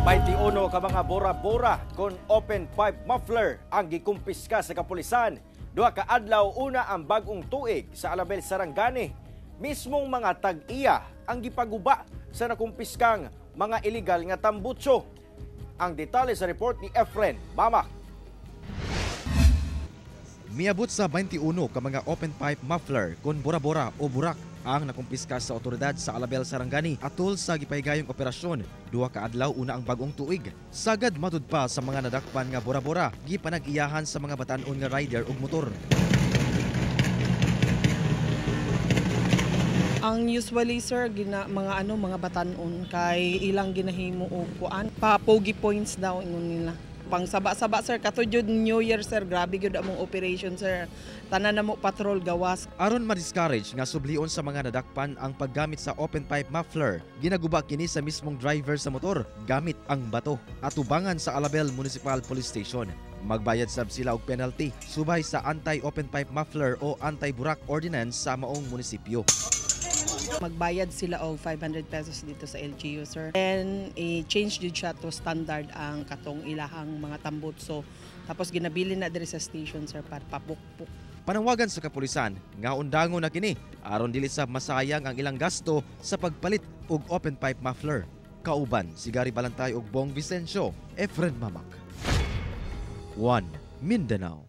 21 ka mga bora-bora kon open pipe muffler ang gikumpiska sa kapulisan 2 ka adlaw una ang bag-ong tuig sa Alabel, Sarangani. Mismong mga tag-iya ang gipaguba sa nakumpiskang mga illegal nga tambutso. Ang detalye sa report ni Efren Mamak. Miabot sa 21 ka mga open pipe muffler kon bora-bora o burak ang nakumpiska sa otoridad sa Alabel, Sarangani atol sa gipahigayong operasyon 2 ka adlaw una ang bag-ong tuig. Sagad matud pa sa mga nadakpan nga bora-bora gipanag-iyahan sa mga batan-on nga rider ug motor. Ang usually, sir, gina, mga ano, mga batanon kay ilang ginahimo og kuan pa pogi points daw ingon nila. Pang saba-saba, sir, kato jud New Year, sir, grabe gyud among operation, sir. Tanan na mo patrol gawas. Aron ma-discourage nga sublion sa mga nadakpan ang paggamit sa open pipe muffler, ginaguba kini sa mismong driver sa motor gamit ang bato atubangan sa Alabel Municipal Police Station. Magbayad sab sila og penalty subay sa anti-open pipe muffler o anti-burak ordinance sa maong munisipyo. Magbayad sila og 500 pesos dito sa LGU, sir. And i-change jud siya to standard ang katong ilahang mga tambutso. Tapos ginabili na diri sa station, sir, para papukpuk. Panawagan sa kapulisan nga undangon na kini aron dili sab masayang ang ilang gasto sa pagpalit og open pipe muffler. Kauban si Gary Balantay ug Bong Vicencio, Efren Mamak. 1 Mindanao.